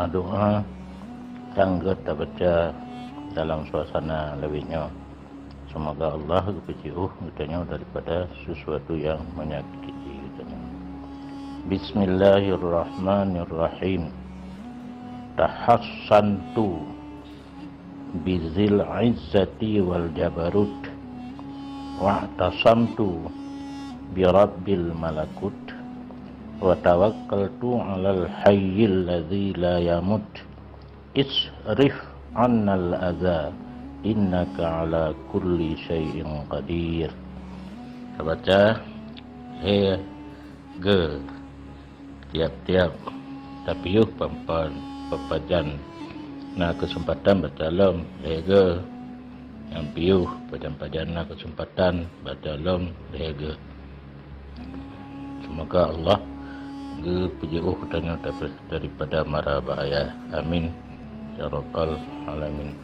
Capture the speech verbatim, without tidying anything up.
Doa nyang geutanyoe baca dalam suasana lawét nyoe. Semoga Allah geupeujiôh geutanyoe daripada sesuatu yang menyakiti geutanyoe. Bismillahirrahmanirrahim. Tahassantu bizil izzati wal jabarut, wa'tasamtu birabbil malakut, wa tawakkaltu alal hayyil ladzi la yamut, isrif annal adza, innaka ala kulli syai'in qadir. Tabaca lhèe geuh. Tiap-tiap tapiôh pampan papajan na keuseumpatan baca lom lhèe geuh. Nyang piôh pajan-pajan na keuseumpatan baca lom lhèe geuh. Seumoga Allah geupeujiôh geutanyoe daripada mara bahaya. Amin ya rabbal alamin.